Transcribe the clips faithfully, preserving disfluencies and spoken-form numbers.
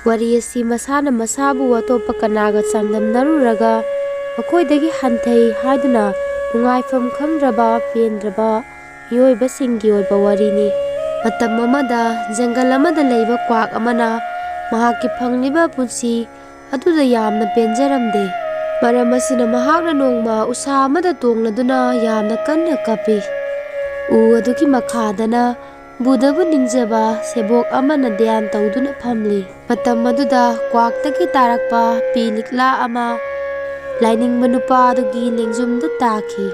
ꯋꯥꯔꯤ ꯑꯁꯤ ꯃꯁꯥꯅ ꯃꯁꯥꯕꯨ ꯑꯇꯣꯞꯄ ꯀꯅꯥꯒ ꯆꯥꯡꯗꯝꯅꯔꯨꯔꯒ ꯃꯈꯣꯏꯗꯒꯤ ꯍꯟꯊꯩ ꯍꯥꯏꯗꯨꯅ ꯅꯨꯡꯉꯥꯏꯐꯝ ꯈꯪꯗ꯭ꯔꯕ ꯄꯦꯟꯗ꯭ꯔꯕ ꯃꯤꯑꯣꯏꯕꯁꯤꯡꯒꯤ ꯑꯣꯏꯕ ꯋꯥꯔꯤꯅꯤ꯫ ꯃꯇꯝ ꯑꯃꯗ ꯖꯪꯒꯜ ꯑꯃꯗ ꯂꯩꯕ ꯀ꯭ꯋꯥꯛ ꯑꯃꯅ ꯃꯍꯥꯛꯀꯤ ꯐꯪꯂꯤꯕ ꯄꯨꯟꯁꯤ ꯑꯗꯨꯗ ꯌꯥꯝꯅ ꯄꯦꯟꯖꯔꯝꯗꯦ꯫ ꯃꯔꯝ ꯑꯁꯤꯅ ꯃꯍꯥꯛꯅ ꯅꯣꯡꯃ ꯎꯁꯥ ꯑꯃꯗ ꯇꯣꯡꯂꯗꯨꯅ ꯌꯥꯝꯅ ꯀꯟꯅ ꯀꯞꯄꯤ꯫ ꯎ ꯑꯗꯨꯒꯤ ꯃꯈꯥꯗꯅ ꯕꯨꯙꯕꯨ ꯅꯤꯡꯖꯕ ꯁꯦꯕꯣꯛ ꯑꯃꯅ ꯙ꯭ꯌꯥꯟ ꯇꯧꯗꯨꯅ ꯐꯝꯂꯤ꯫ ꯃꯇꯝ ꯑꯗꯨꯗ ꯀ꯭ꯋꯥꯛꯇꯒꯤ ꯇꯥꯔꯛꯄ ꯄꯤ ꯂꯤꯛꯂꯥ ꯑꯃ ꯂꯥꯏꯅꯤꯡꯕ ꯅꯨꯄꯥ ꯑꯗꯨꯒꯤ ꯂꯦꯡꯖꯨꯝꯗ ꯇꯥꯈꯤ꯫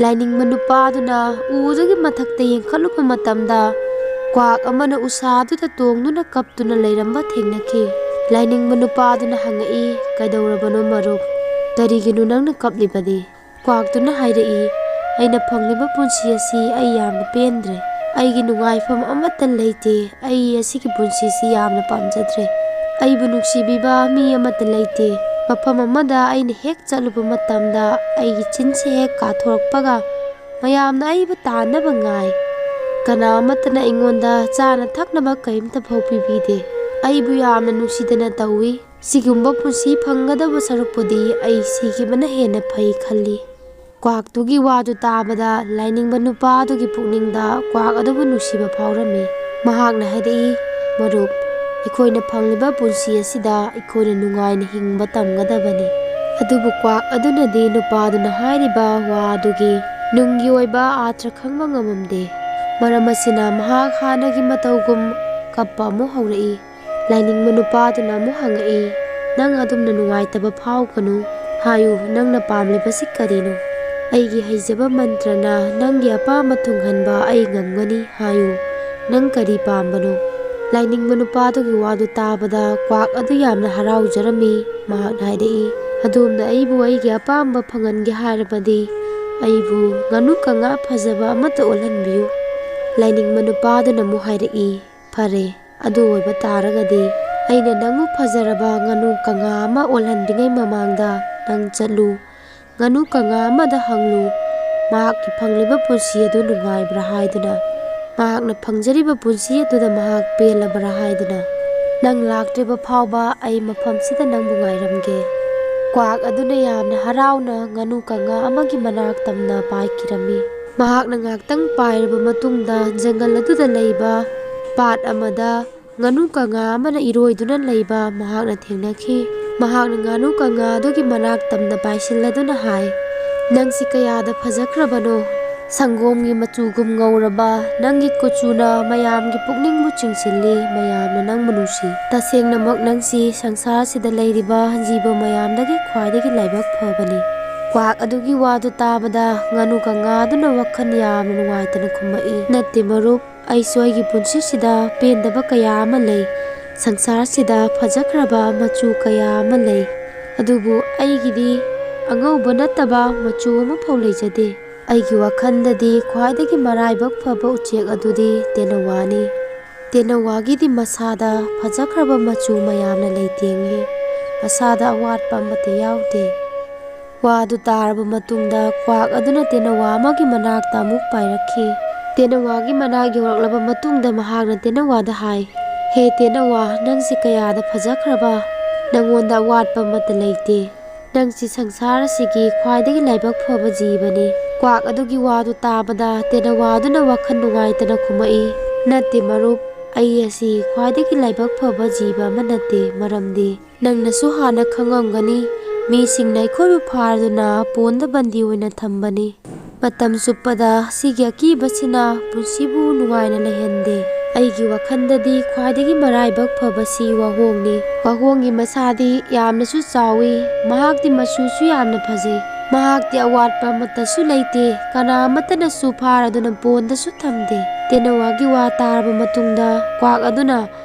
ꯂꯥꯏꯅꯤꯡꯕ ꯅꯨꯄꯥ ꯑꯗꯨꯅ ꯎ ꯑꯗꯨꯒꯤ ꯃꯊꯛꯇ ꯌꯦꯡꯈꯠꯂꯨꯕ ꯃꯇꯝꯗ ꯀ꯭ꯋꯥꯛ ꯑꯃꯅ ꯎꯁꯥ ꯑꯗꯨꯗ ꯇꯣꯡꯗꯨꯅ ꯀꯞꯇꯨꯅ ꯂꯩꯔꯝꯕ ꯊꯦꯡꯅꯈꯤ꯫ ꯂꯥꯏꯅꯤꯡꯕ ꯅꯨꯄꯥ ꯑꯗꯨꯅ ꯍꯪꯉꯛꯏ, "ꯀꯩꯗꯧꯔꯕꯅꯣ ꯃꯔꯨꯞ? ꯀꯔꯤꯒꯤꯅꯣ ꯅꯪꯅ ꯀꯞꯂꯤꯕꯗꯤ?" ꯀ꯭ꯋꯥꯛꯇꯨꯅ ꯍꯥꯏꯔꯛꯏ, "ꯑꯩꯅ ꯐꯪꯂꯤꯕ ꯄꯨꯟꯁꯤ ꯑꯁꯤ ꯑꯩ ꯌꯥꯝꯅ ꯄꯦꯟꯗ꯭ꯔꯦ꯫ ꯑꯩꯒꯤ ꯅꯨꯡꯉꯥꯏꯐꯝ ꯑꯃꯠꯇ ꯂꯩꯇꯦ꯫ ꯑꯩ ꯑꯁꯤꯒꯤ ꯄꯨꯟꯁꯤꯁꯤ ꯌꯥꯝꯅ ꯄꯥꯝꯖꯗ꯭ꯔꯦ꯫ ꯑꯩꯕꯨ ꯅꯨꯡꯁꯤꯕꯤꯕ ꯃꯤ ꯑꯃꯠꯇ ꯂꯩꯇꯦ꯫ ꯃꯐꯝ ꯑꯃꯗ ꯑꯩꯅ ꯍꯦꯛ ꯆꯠꯂꯨꯕ ꯃꯇꯝꯗ ꯑꯩꯒꯤ ꯆꯤꯟꯁꯤ ꯍꯦꯛ ꯀꯥꯊꯣꯔꯛꯄꯒ ꯃꯌꯥꯝꯅ ꯑꯩꯕꯨ ꯇꯥꯟꯅꯕ ꯉꯥꯏ꯫ ꯀꯅꯥ ꯑꯃꯠꯇꯅ ꯑꯩꯉꯣꯟꯗ ꯆꯥꯅ ꯊꯛꯅꯕ ꯀꯔꯤꯝꯇ ꯐꯥꯎ ꯄꯤꯕꯤꯗꯦ꯫ ꯑꯩꯕꯨ ꯌꯥꯝꯅ ꯅꯨꯡꯁꯤꯗꯅ ꯇꯧꯏ꯫ ꯁꯤꯒꯨꯝꯕ ꯄꯨꯟꯁꯤ ꯐꯪꯒꯗꯕ ꯁꯔꯨꯛꯄꯨꯗꯤ ꯑꯩ ꯁꯤꯈꯤꯕꯅ ꯍꯦꯟꯅ ꯐꯩ" ꯈꯜꯂꯤ꯫ ꯀ꯭ꯋꯥꯛꯇꯨꯒꯤ ꯋꯥꯗꯨ ꯇꯥꯕꯗ ꯂꯥꯏꯅꯤꯡꯕ ꯅꯨꯄꯥ ꯑꯗꯨꯒꯤ ꯄꯨꯛꯅꯤꯡꯗ ꯀ꯭ꯋꯥꯛ ꯑꯗꯨꯕꯨ ꯅꯨꯡꯁꯤꯕ ꯐꯥꯎꯔꯝꯃꯤ꯫ ꯃꯍꯥꯛꯅ ꯍꯥꯏꯔꯛꯏ, "ꯃꯔꯨꯞ, ꯑꯩꯈꯣꯏꯅ ꯐꯪꯂꯤꯕ ꯄꯨꯟꯁꯤ ꯑꯁꯤꯗ ꯑꯩꯈꯣꯏꯅ ꯅꯨꯡꯉꯥꯏꯅ ꯍꯤꯡꯕ ꯇꯝꯒꯗꯕꯅꯤ"꯫ ꯑꯗꯨꯕꯨ ꯀ꯭ꯋꯥꯛ ꯑꯗꯨꯅꯗꯤ ꯅꯨꯄꯥꯗꯨꯅ ꯍꯥꯏꯔꯤꯕ ꯋꯥ ꯑꯗꯨꯒꯤ ꯅꯨꯡꯒꯤ ꯑꯣꯏꯕ ꯑꯥꯔꯊ ꯈꯪꯕ ꯉꯝꯃꯝꯗꯦ꯫ ꯃꯔꯝ ꯑꯁꯤꯅ ꯃꯍꯥꯛ ꯍꯥꯟꯅꯒꯤ ꯃꯇꯧꯒꯨꯝ ꯀꯞꯄ ꯑꯃꯨꯛ ꯍꯧꯔꯛꯏ꯫ ꯂꯥꯏꯅꯤꯡꯕ ꯅꯨꯄꯥꯗꯨꯅ ꯑꯃꯨꯛ ꯍꯪꯉꯛꯏ, "ꯅꯪ ꯑꯗꯨꯝꯅ ꯅꯨꯡꯉꯥꯏꯇꯕ ꯐꯥꯎꯒꯅꯨ꯫ ꯍꯥꯏꯌꯨ, ꯅꯪꯅ ꯄꯥꯝꯂꯤꯕꯁꯤ ꯀꯔꯤꯅꯣ? ꯑꯩꯒꯤ ꯍꯩꯖꯕ ꯃꯟꯇ꯭ꯔꯅ ꯅꯪꯒꯤ ꯑꯄꯥꯝꯕ ꯊꯨꯡꯍꯟꯕ ꯑꯩ ꯉꯝꯒꯅꯤ꯫ ꯍꯥꯏꯌꯨ, ꯅꯪ ꯀꯔꯤ ꯄꯥꯝꯕꯅꯣ?" ꯂꯥꯏꯅꯤꯡꯕ ꯅꯨꯄꯥꯗꯨꯒꯤ ꯋꯥꯗꯨ ꯇꯥꯕꯗ ꯀ꯭ꯋꯥꯛ ꯑꯗꯨ ꯌꯥꯝꯅ ꯍꯔꯥꯎꯖꯔꯝꯃꯤ꯫ ꯃꯍꯥꯛꯅ ꯍꯥꯏꯔꯛꯏ, "ꯑꯗꯣꯝꯅ ꯑꯩꯕꯨ ꯑꯩꯒꯤ ꯑꯄꯥꯝꯕ ꯐꯪꯍꯟꯒꯦ ꯍꯥꯏꯔꯕꯗꯤ ꯑꯩꯕꯨ ꯉꯥꯅꯨ ꯀꯉꯥ ꯐꯖꯕ ꯑꯃꯠꯇ ꯑꯣꯜꯍꯟꯕꯤꯌꯨ"꯫ ꯂꯥꯏꯅꯤꯡꯕ ꯅꯨꯄꯥꯗꯨꯅ ꯑꯃꯨꯛ ꯍꯥꯏꯔꯛꯏ, "ꯐꯔꯦ, ꯑꯗꯨ ꯑꯣꯏꯕ ꯇꯥꯔꯒꯗꯤ ꯑꯩꯅ ꯅꯪꯕꯨ ꯐꯖꯔꯕ ꯉꯥꯅꯨ ꯀꯉꯥ ꯑꯃ ꯑꯣꯜꯍꯟꯗ꯭ꯔꯤꯉꯩ ꯃꯃꯥꯡꯗ ꯅꯪ ꯆꯠꯂꯨ꯫ ꯉꯥꯅꯨ ꯀꯉꯥ ꯑꯃꯗ ꯍꯪꯂꯨ, ꯃꯍꯥꯛꯀꯤ ꯐꯪꯂꯤꯕ ꯄꯨꯟꯁꯤ ꯑꯗꯨ ꯅꯨꯡꯉꯥꯏꯕ꯭ꯔꯥ ꯍꯥꯏꯗꯨꯅ, ꯃꯍꯥꯛꯅ ꯐꯪꯖꯔꯤꯕ ꯄꯨꯟꯁꯤ ꯑꯗꯨꯗ ꯃꯍꯥꯛ ꯄꯦꯜꯂꯕ꯭ꯔꯥ ꯍꯥꯏꯗꯨꯅ"꯫ "ꯅꯪ ꯂꯥꯛꯇ꯭ꯔꯤꯕ ꯐꯥꯎꯕ ꯑꯩ ꯃꯐꯝꯁꯤꯗ ꯅꯪꯕꯨ ꯉꯥꯏꯔꯝꯒꯦ"꯫ ꯀ꯭ꯋꯥꯛ ꯑꯗꯨꯅ ꯌꯥꯝꯅ ꯍꯔꯥꯎꯅ ꯉꯥꯅꯨ ꯀꯥꯉꯥ ꯑꯃꯒꯤ ꯃꯅꯥꯛ ꯇꯝꯅ ꯄꯥꯏꯈꯤꯔꯝꯃꯤ꯫ ꯃꯍꯥꯛꯅ ꯉꯥꯛꯇꯪ ꯄꯥꯏꯔꯕ ꯃꯇꯨꯡꯗ ꯖꯪꯒꯜ ꯑꯗꯨꯗ ꯂꯩꯕ ꯄꯥꯠ ꯑꯃꯗ ꯉꯥꯅꯨ ꯀꯥꯉꯥ ꯑꯃꯅ ꯏꯔꯣꯏꯗꯨꯅ ꯂꯩꯕ ꯃꯍꯥꯛꯅ ꯊꯦꯡꯅꯈꯤ꯫ ꯃꯍꯥꯛꯅ ꯉꯥꯅꯨ ꯀꯥꯉꯥ ꯑꯗꯨꯒꯤ ꯃꯅꯥꯛ ꯇꯝꯅ ꯄꯥꯏꯁꯤꯜꯂꯗꯨꯅ ꯍꯥꯏ, "ꯅꯪꯁꯤ ꯀꯌꯥꯗ ꯐꯖꯈ꯭ꯔꯕꯅꯣ! ꯁꯪꯒꯣꯝꯒꯤ ꯃꯆꯨꯒꯨꯝ ꯉꯧꯔꯕ ꯅꯪꯒꯤ ꯀꯨꯆꯨꯅ ꯃꯌꯥꯝꯒꯤ ꯄꯨꯛꯅꯤꯡꯕꯨ ꯆꯤꯡꯁꯤꯜꯂꯤ, ꯃꯌꯥꯝꯅ ꯅꯪꯕꯨ ꯅꯨꯡꯁꯤ꯫ ꯇꯁꯦꯡꯅꯃꯛ ꯅꯪꯁꯤ ꯁꯪꯁꯥꯔꯁꯤꯗ ꯂꯩꯔꯤꯕ ꯖꯤꯕ ꯃꯌꯥꯝꯗꯒꯤ ꯈ꯭ꯋꯥꯏꯗꯒꯤ ꯂꯥꯏꯕꯛ ꯐꯕꯅꯤ"꯫ ꯀ꯭ꯋꯥꯛ ꯑꯗꯨꯒꯤ ꯋꯥꯗꯨ ꯇꯥꯕꯗ ꯉꯥꯅꯨ ꯀꯥꯉꯥ ꯑꯗꯨꯅ ꯋꯥꯈꯜ ꯌꯥꯝꯅ ꯅꯨꯡꯉꯥꯏꯇꯅ ꯈꯨꯝꯃꯛꯏ, "ꯅꯠꯇꯦ ꯃꯔꯨꯞ, ꯑꯩꯁꯨ ꯑꯩꯒꯤ ꯄꯨꯟꯁꯤꯁꯤꯗ ꯄꯦꯟꯗꯕ ꯀꯌꯥ ꯑꯃ ꯂꯩ꯫ ꯁꯪꯁꯥꯔꯁꯤꯗ ꯐꯖꯈ꯭ꯔꯕ ꯃꯆꯨ ꯀꯌꯥ ꯑꯃ ꯂꯩ꯫ ꯑꯗꯨꯕꯨ ꯑꯩꯒꯤꯗꯤ ꯑꯉꯧꯕ ꯅꯠꯇꯕ ꯃꯆꯨ ꯑꯃꯐꯥꯎ ꯂꯩꯖꯗꯦ꯫ ꯑꯩꯒꯤ ꯋꯥꯈꯜꯗꯗꯤ ꯈ꯭ꯋꯥꯏꯗꯒꯤ ꯃꯔꯥꯏꯕꯛ ꯐꯕ ꯎꯆꯦꯛ ꯑꯗꯨꯗꯤ ꯇꯦꯅꯋꯥꯅꯤ꯫ ꯇꯦꯅꯋꯥꯒꯤꯗꯤ ꯃꯁꯥꯗ ꯐꯖꯈ꯭ꯔꯕ ꯃꯆꯨ ꯃꯌꯥꯝꯅ ꯂꯩꯇꯦꯡꯉꯤ꯫ ꯃꯁꯥꯗ ꯑꯋꯥꯠꯄ ꯑꯃꯠꯇ ꯌꯥꯎꯗꯦ"꯫ ꯋꯥꯗꯨ ꯇꯥꯔꯕ ꯃꯇꯨꯡꯗ ꯀ꯭ꯋꯥꯛ ꯑꯗꯨꯅ ꯇꯦꯅꯋꯥ ꯑꯃꯒꯤ ꯃꯅꯥꯛꯇ ꯑꯃꯨꯛ ꯄꯥꯏꯔꯛꯈꯤ꯫ ꯇꯦꯅꯋꯥꯒꯤ ꯃꯅꯥꯛ ꯌꯧꯔꯛꯂꯕ ꯃꯇꯨꯡꯗ ꯃꯍꯥꯛꯅ ꯇꯦꯅꯋꯥꯗ ꯍꯥꯏ, "ꯍꯦ ꯇꯦꯅꯋꯥ, ꯅꯪꯁꯤ ꯀꯌꯥꯗ ꯐꯖꯈ꯭ꯔꯕ! ꯅꯪꯉꯣꯟꯗ ꯑꯋꯥꯠꯄ ꯑꯃꯠꯇ ꯂꯩꯇꯦ꯫ ꯅꯪꯁꯤ ꯁꯪꯁꯥꯔ ꯑꯁꯤꯒꯤ ꯈ꯭ꯋꯥꯏꯗꯒꯤ ꯂꯥꯏꯕꯛ ꯐꯕ ꯖꯤꯕꯅꯤ"꯫ ꯀ꯭ꯋꯥꯛ ꯑꯗꯨꯒꯤ ꯋꯥꯗꯨ ꯇꯥꯕꯗ ꯇꯦꯅꯋꯥ ꯑꯗꯨꯅ ꯋꯥꯈꯜ ꯅꯨꯡꯉꯥꯏꯇꯅ ꯈꯨꯝꯃꯛꯏ, "ꯅꯠꯇꯦ ꯃꯔꯨꯞ, ꯑꯩ ꯑꯁꯤ ꯈ꯭ꯋꯥꯏꯗꯒꯤ ꯂꯥꯏꯕꯛ ꯐꯕ ꯖꯤꯕ ꯑꯃ ꯅꯠꯇꯦ, ꯃꯔꯝꯗꯤ ꯅꯪꯅꯁꯨ ꯍꯥꯟꯅ ꯈꯪꯉꯝꯒꯅꯤ, ꯃꯤꯁꯤꯡꯅ ꯑꯩꯈꯣꯏꯕꯨ ꯐꯥꯔꯗꯨꯅ ꯄꯣꯟꯗ ꯕꯟꯗꯤ ꯑꯣꯏꯅ ꯊꯝꯕꯅꯤ꯫ ꯃꯇꯝ ꯆꯨꯞꯄꯗ ꯁꯤꯒꯤ ꯑꯀꯤꯕꯁꯤꯅ ꯄꯨꯟꯁꯤꯕꯨ ꯅꯨꯡꯉꯥꯏꯅ ꯂꯩꯍꯟꯗꯦ꯫ ꯑꯩꯒꯤ ꯋꯥꯈꯜꯗꯗꯤ ꯈ꯭ꯋꯥꯏꯗꯒꯤ ꯃꯔꯥꯏꯕꯛ ꯐꯕꯁꯤ ꯋꯥꯍꯣꯡꯅꯤ꯫ ꯋꯥꯍꯣꯡꯒꯤ ꯃꯁꯥꯗꯤ ꯌꯥꯝꯅꯁꯨ ꯆꯥꯎꯏ, ꯃꯍꯥꯛꯇꯤ ꯃꯆꯨꯁꯨ ꯌꯥꯝꯅ ꯐꯖꯩ꯫ ꯃꯍꯥꯛꯇꯤ ꯑꯋꯥꯠꯄ ꯑꯃꯠꯇꯁꯨ ꯂꯩꯇꯦ, ꯀꯅꯥ ꯑꯃꯠꯇꯅꯁꯨ ꯐꯥꯔꯗꯨꯅ ꯄꯣꯟꯗꯁꯨ ꯊꯝꯗꯦ"꯫ ꯇꯦꯅꯋꯥꯒꯤ ꯋꯥ ꯇꯥꯔꯕ ꯃꯇꯨꯡꯗ ꯀ꯭ꯋꯥꯛ ꯑꯗꯨꯅ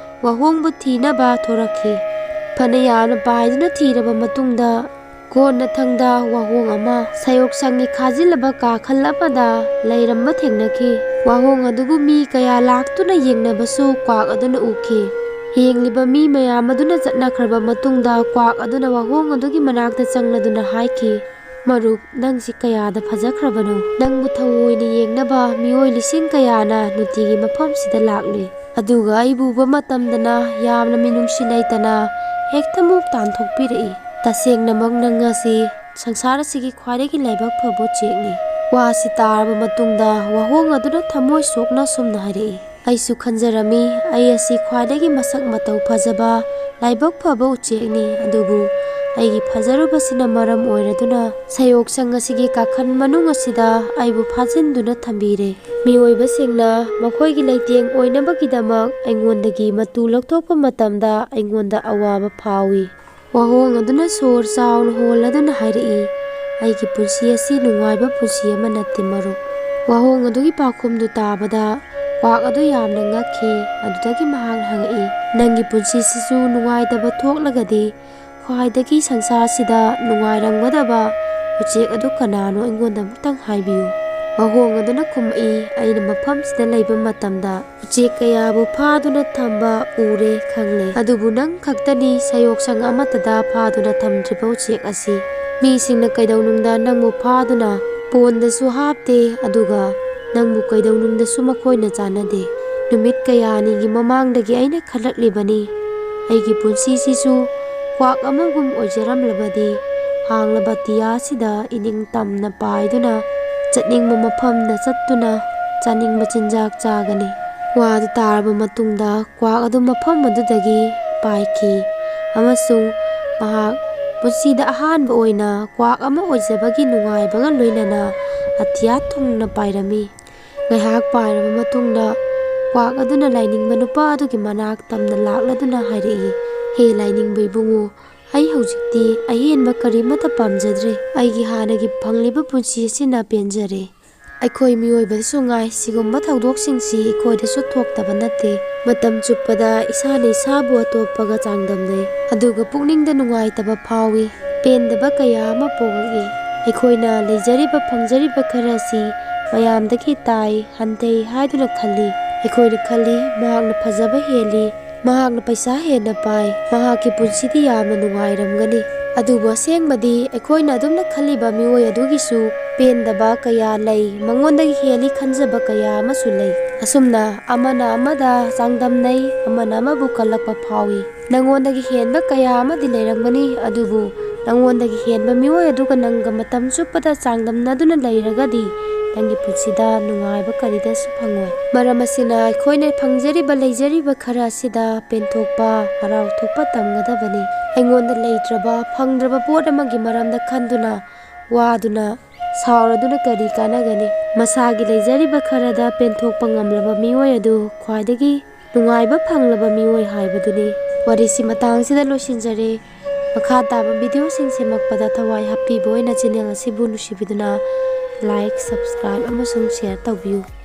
ꯋꯥꯍꯣꯡꯕꯨ ꯊꯤꯅꯕ ꯊꯣꯔꯛꯈꯤ꯫ ꯐꯅ ꯌꯥꯝꯅ ꯄꯥꯏꯗꯨꯅ ꯊꯤꯔꯕ ꯃꯇꯨꯡꯗ, ꯀꯣꯟꯅꯊꯪꯗ ꯋꯥꯍꯣꯡ ꯑꯃ ꯁꯌꯣꯛ ꯁꯪꯒꯤ ꯈꯥꯖꯤꯜꯂꯕ ꯀꯥꯈꯜ ꯑꯃꯗ ꯂꯩꯔꯝꯕ ꯊꯦꯡꯅꯈꯤ꯫ ꯋꯥꯍꯣꯡ ꯑꯗꯨꯕꯨ ꯃꯤ ꯀꯌꯥ ꯂꯥꯛꯇꯨꯅ ꯌꯦꯡꯅꯕꯁꯨ ꯀ꯭ꯋꯥꯛ ꯑꯗꯨꯅ ꯎꯈꯤ꯫ ꯌꯦꯡꯂꯤꯕ ꯃꯤ ꯃꯌꯥꯝ ꯑꯗꯨꯅ ꯆꯠꯅꯈ꯭ꯔꯕ ꯃꯇꯨꯡꯗ, ꯀ꯭ꯋꯥꯛ ꯑꯗꯨꯅ ꯋꯥꯍꯣꯡ ꯑꯗꯨꯒꯤ ꯃꯅꯥꯛꯇ ꯆꯪꯂꯗꯨꯅ ꯍꯥꯏꯈꯤ, "ꯃꯔꯨꯞ, ꯅꯪꯁꯤ ꯀꯌꯥꯗ ꯐꯖꯈ꯭ꯔꯕꯅꯣ! ꯅꯪꯕꯨ ꯊꯑꯣꯏꯅ ꯌꯦꯡꯅꯕ ꯃꯤꯑꯣꯏ ꯂꯤꯁꯤꯡ ꯀꯌꯥꯅ ꯅꯨꯡꯇꯤꯒꯤ ꯃꯐꯝꯁꯤꯗ ꯂꯥꯛꯂꯤ꯫ ꯑꯗꯨꯒ ꯑꯩꯕꯨ ꯎꯕ ꯃꯇꯝꯗꯅ ꯌꯥꯝꯅ ꯃꯤꯅꯨꯡꯁꯤ ꯂꯩꯇꯅ ꯍꯦꯛꯇꯃꯛ ꯇꯥꯟꯊꯣꯛꯄꯤꯔꯛꯏ꯫ ꯇꯁꯦꯡꯅꯃꯛ ꯅꯪ ꯑꯁꯤ ꯁꯪꯁꯥꯔ ꯑꯁꯤꯒꯤ ꯈ꯭ꯋꯥꯏꯗꯒꯤ ꯂꯥꯏꯕꯛ ꯐꯕ ꯎꯆꯦꯛꯅꯤ꯫ ꯋꯥꯁꯤ ꯇꯥꯔꯕ ꯃꯇꯨꯡꯗ ꯋꯥꯍꯣꯡ ꯑꯗꯨꯅ ꯊꯃꯣꯏ ꯁꯣꯛꯅ ꯑꯁꯨꯝꯅ ꯍꯥꯏꯔꯛꯏ, ꯑꯩꯁꯨ ꯈꯟꯖꯔꯝꯃꯤ, ꯑꯩ ꯑꯁꯤ ꯈ꯭ꯋꯥꯏꯗꯒꯤ ꯃꯁꯛ ꯃꯇꯧ ꯐꯖꯕ, ꯂꯥꯏꯕꯛ ꯐꯕ ꯎꯆꯦꯛꯅꯤ, ꯑꯗꯨꯕꯨ ꯑꯩꯒꯤ ꯐꯖꯔꯨꯕꯁꯤꯅ ꯃꯔꯝ ꯑꯣꯏꯔꯗꯨꯅ ꯁꯌꯣꯛꯁꯪ ꯑꯁꯤꯒꯤ ꯀꯥꯈꯟ ꯃꯅꯨꯡ ꯑꯁꯤꯗ ꯑꯩꯕꯨ ꯐꯥꯖꯤꯟꯗꯨꯅ ꯊꯝꯕꯤꯔꯦ꯫ ꯃꯤꯑꯣꯏꯕꯁꯤꯡꯅ ꯃꯈꯣꯏꯒꯤ ꯂꯩꯇꯦꯡ ꯑꯣꯏꯅꯕꯒꯤꯗꯃꯛ ꯑꯩꯉꯣꯟꯗꯒꯤ ꯃꯇꯨ ꯂꯧꯊꯣꯛꯄ ꯃꯇꯝꯗ ꯑꯩꯉꯣꯟꯗ ꯑꯋꯥꯕ ꯐꯥꯎꯏ꯫ ꯋꯥꯍꯣꯡ ꯑꯗꯨꯅ ꯁꯣꯔ ꯆꯥꯎꯅ ꯍꯣꯜꯂꯗꯨꯅ ꯍꯥꯏꯔꯛꯏ, ꯑꯩꯒꯤ ꯄꯨꯟꯁꯤ ꯑꯁꯤ ꯅꯨꯡꯉꯥꯏꯕ ꯄꯨꯟꯁꯤ ꯑꯃ ꯅꯠꯇꯦ, ꯃꯔꯨꯞ꯫ ꯋꯥꯍꯣꯡ ꯑꯗꯨꯒꯤ ꯄꯥꯎꯈꯨꯝꯗꯨ ꯇꯥꯕꯗ ꯀ꯭ꯋꯥꯛ ꯑꯗꯨ ꯌꯥꯝꯅ ꯉꯛꯈꯤ꯫ ꯑꯗꯨꯗꯒꯤ ꯃꯍꯥꯛꯅ ꯍꯪꯉꯛꯏ, ꯅꯪꯒꯤ ꯄꯨꯟꯁꯤꯁꯤꯁꯨ ꯅꯨꯡꯉꯥꯏꯇꯕ ꯊꯣꯛꯂꯒꯗꯤ ꯈ꯭ꯋꯥꯏꯗꯒꯤ ꯁꯪꯁꯥꯔꯁꯤꯗ ꯅꯨꯡꯉꯥꯏꯔꯝꯒꯗꯕ ꯎꯆꯦꯛ ꯑꯗꯨ ꯀꯅꯥꯅꯣ? ꯑꯩꯉꯣꯟꯗ ꯑꯃꯨꯛꯇꯪ ꯍꯥꯏꯕꯤꯌꯨ꯫ ꯋꯥꯍꯣꯡ ꯑꯗꯨꯅ ꯈꯨꯝꯃꯛꯏ, ꯑꯩꯅ ꯃꯐꯝꯁꯤꯗ ꯂꯩꯕ ꯃꯇꯝꯗ ꯎꯆꯦꯛ ꯀꯌꯥꯕꯨ ꯐꯥꯗꯨꯅ ꯊꯝꯕ ꯎꯔꯦ ꯈꯪꯂꯦ, ꯑꯗꯨꯕꯨ ꯅꯪ ꯈꯛꯇꯅꯤ ꯁꯌꯣꯛꯁꯪ ꯑꯃꯠꯇꯗ ꯐꯥꯗꯨꯅ ꯊꯝꯗ꯭ꯔꯤꯕ ꯎꯆꯦꯛ ꯑꯁꯤ꯫ ꯃꯤꯁꯤꯡꯅ ꯀꯩꯗꯧꯅꯨꯡꯗ ꯅꯪꯕꯨ ꯐꯥꯗꯨꯅ ꯄꯣꯟꯗꯁꯨ ꯍꯥꯞꯇꯦ, ꯑꯗꯨꯒ ꯅꯪꯕꯨ ꯀꯩꯗꯧꯅꯨꯡꯗꯁꯨ ꯃꯈꯣꯏꯅ ꯆꯥꯅꯗꯦ꯫ ꯅꯨꯃꯤꯠ ꯀꯌꯥꯅꯤꯒꯤ ꯃꯃꯥꯡꯗꯒꯤ ꯑꯩꯅ ꯈꯜꯂꯛꯂꯤꯕꯅꯤ, ꯑꯩꯒꯤ ꯄꯨꯟꯁꯤꯁꯤꯁꯨ ꯀ꯭ꯋꯥꯛ ꯑꯃꯒꯨꯝ ꯑꯣꯏꯖꯔꯝꯂꯕꯗꯤ ꯍꯥꯡꯂꯕ ꯑꯇꯤꯌꯥꯁꯤꯗ ꯏꯅꯤꯡ ꯇꯝꯅ ꯄꯥꯏꯗꯨꯅ ꯆꯠꯅꯤꯡꯕ ꯃꯐꯝꯗ ꯆꯠꯇꯨꯅ ꯆꯥꯅꯤꯡꯕ ꯆꯤꯟꯖꯥꯛ ꯆꯥꯒꯅꯤ꯫ ꯋꯥꯗꯨ ꯇꯥꯔꯕ ꯃꯇꯨꯡꯗ ꯀ꯭ꯋꯥꯛ ꯑꯗꯨ ꯃꯐꯝ ꯑꯗꯨꯗꯒꯤ ꯄꯥꯏꯈꯤ ꯑꯃꯁꯨꯡ ꯃꯍꯥꯛ ꯄꯨꯟꯁꯤꯗ ꯑꯍꯥꯟꯕ ꯑꯣꯏꯅ ꯀ꯭ꯋꯥꯛ ꯑꯃ ꯑꯣꯏꯖꯕꯒꯤ ꯅꯨꯡꯉꯥꯏꯕꯒ ꯂꯣꯏꯅꯅ ꯑꯇꯤꯌꯥ ꯊꯨꯡꯅ ꯄꯥꯏꯔꯝꯃꯤ꯫ ꯉꯥꯏꯍꯥꯛ ꯄꯥꯏꯔꯕ ꯃꯇꯨꯡꯗ ꯀ꯭ꯋꯥꯛ ꯑꯗꯨꯅ ꯂꯥꯏꯅꯤꯡꯕ ꯅꯨꯄꯥ ꯑꯗꯨꯒꯤ ꯃꯅꯥꯛ ꯇꯝꯅ ꯂꯥꯛꯂꯗꯨꯅ ꯍꯥꯏꯔꯛꯏ, ꯍꯦ ꯂꯥꯏꯅꯤꯡꯕ ꯏꯕꯨꯡꯉꯣ, ꯑꯩ ꯍꯧꯖꯤꯛꯇꯤ ꯑꯍꯦꯟꯕ ꯀꯔꯤꯃꯠꯇ ꯄꯥꯝꯖꯗ꯭ꯔꯦ꯫ ꯑꯩꯒꯤ ꯍꯥꯟꯅꯒꯤ ꯐꯪꯂꯤꯕ ꯄꯨꯟꯁꯤ ꯑꯁꯤꯅ ꯄꯦꯟꯖꯔꯦ꯫ ꯑꯩꯈꯣꯏ ꯃꯤꯑꯣꯏꯕꯗꯁꯨ ꯉꯥꯏ, ꯁꯤꯒꯨꯝꯕ ꯊꯧꯗꯣꯛꯁꯤꯡꯁꯤ ꯑꯩꯈꯣꯏꯗꯁꯨ ꯊꯣꯛꯇꯕ ꯅꯠꯇꯦ꯫ ꯃꯇꯝ ꯆꯨꯞꯄꯗ ꯏꯁꯥꯅ ꯏꯁꯥꯕꯨ ꯑꯇꯣꯞꯄꯒ ꯆꯥꯡꯗꯝꯅꯩ, ꯑꯗꯨꯒ ꯄꯨꯛꯅꯤꯡꯗ ꯅꯨꯡꯉꯥꯏꯇꯕ ꯐꯥꯎꯏ, ꯄꯦꯟꯗꯕ ꯀꯌꯥ ꯑꯃ ꯄꯣꯛꯂꯛꯏ꯫ ꯑꯩꯈꯣꯏꯅ ꯂꯩꯖꯔꯤꯕ ꯐꯪꯖꯔꯤꯕ ꯈꯔ ꯑꯁꯤ ꯃꯌꯥꯝꯗꯒꯤ ꯇꯥꯏ, ꯍꯟꯊꯩ ꯍꯥꯏꯗꯨꯅ ꯈꯜꯂꯤ꯫ ꯑꯩꯈꯣꯏꯅ ꯈꯜꯂꯤ, ꯃꯍꯥꯛꯅ ꯐꯖꯕ ꯍꯦꯜꯂꯤ, ꯃꯍꯥꯛꯅ ꯄꯩꯁꯥ ꯍꯦꯟꯅ ꯄꯥꯏ, ꯃꯍꯥꯛꯀꯤ ꯄꯨꯟꯁꯤꯗꯤ ꯌꯥꯝꯅ ꯅꯨꯡꯉꯥꯏꯔꯝꯒꯅꯤ꯫ ꯑꯗꯨꯕꯨ ꯑꯁꯦꯡꯕꯗꯤ ꯑꯩꯈꯣꯏꯅ ꯑꯗꯨꯝꯅ ꯈꯜꯂꯤꯕ ꯃꯤꯑꯣꯏ ꯑꯗꯨꯒꯤꯁꯨ ꯄꯦꯟꯗꯕ ꯀꯌꯥ ꯂꯩ, ꯃꯉꯣꯟꯗꯒꯤ ꯍꯦꯜꯂꯤ ꯈꯟꯖꯕ ꯀꯌꯥ ꯑꯃꯁꯨ ꯂꯩ꯫ ꯑꯁꯨꯝꯅ ꯑꯃꯅ ꯑꯃꯗ ꯆꯥꯡꯗꯝꯅꯩ, ꯑꯃꯅ ꯑꯃꯕꯨ ꯀꯜꯂꯛꯄ ꯐꯥꯎꯏ꯫ ꯅꯪꯉꯣꯟꯗꯒꯤ ꯍꯦꯟꯕ ꯀꯌꯥ ꯑꯃꯗꯤ ꯂꯩꯔꯝꯒꯅꯤ, ꯑꯗꯨꯕꯨ ꯅꯪꯉꯣꯟꯗꯒꯤ ꯍꯦꯟꯕ ꯃꯤꯑꯣꯏ ꯑꯗꯨꯒ ꯅꯪꯒ ꯃꯇꯝ ꯆꯨꯞꯄꯗ ꯆꯥꯡꯗꯝꯅꯗꯨꯅ ꯂꯩꯔꯒꯗꯤ ꯅꯪꯒꯤ ꯄꯨꯟꯁꯤꯗ ꯅꯨꯡꯉꯥꯏꯕ ꯀꯔꯤꯗꯁꯨ ꯐꯪꯉꯣꯏ꯫ ꯃꯔꯝ ꯑꯁꯤꯅ ꯑꯩꯈꯣꯏꯅ ꯐꯪꯖꯔꯤꯕ, ꯂꯩꯖꯔꯤꯕ ꯈꯔ ꯑꯁꯤꯗ ꯄꯦꯟꯊꯣꯛꯄ, ꯍꯔꯥꯎꯊꯣꯛꯄ ꯇꯝꯒꯗꯕꯅꯤ꯫ ꯑꯩꯉꯣꯟꯗ ꯂꯩꯇ꯭ꯔꯕ, ꯐꯪꯗ꯭ꯔꯕ ꯄꯣꯠ ꯑꯃꯒꯤ ꯃꯔꯝꯗ ꯈꯟꯗꯨꯅ, ꯋꯥꯗꯨꯅ, ꯁꯥꯎꯔꯗꯨꯅ ꯀꯔꯤ ꯀꯥꯟꯅꯒꯅꯤ? ꯃꯁꯥꯒꯤ ꯂꯩꯖꯔꯤꯕ ꯈꯔꯗ ꯄꯦꯟꯊꯣꯛꯄ ꯉꯝꯂꯕ ꯃꯤꯑꯣꯏ ꯑꯗꯨ ꯈ꯭ꯋꯥꯏꯗꯒꯤ ꯅꯨꯡꯉꯥꯏꯕ ꯐꯪꯂꯕ ꯃꯤꯑꯣꯏ ꯍꯥꯏꯕꯗꯨꯅꯤ꯫ ꯋꯥꯔꯤꯁꯤ ꯃꯇꯥꯡꯁꯤꯗ ꯂꯣꯏꯁꯤꯟꯖꯔꯦ꯫ ꯃꯈꯥ ꯇꯥꯕ ꯚꯤꯗꯤꯑꯣꯁꯤꯡ ꯁꯦꯝꯃꯛꯄꯗ ꯊꯋꯥꯏ ꯍꯥꯞꯄꯤꯕ ꯑꯣꯏꯅ ꯆꯦꯅꯦꯜ ꯑꯁꯤꯕꯨ ꯅꯨꯡꯁꯤꯕꯤꯗꯨꯅ like, subscribe ꯑꯃꯁꯨꯡ share ꯇꯧꯕꯤꯌꯨ꯫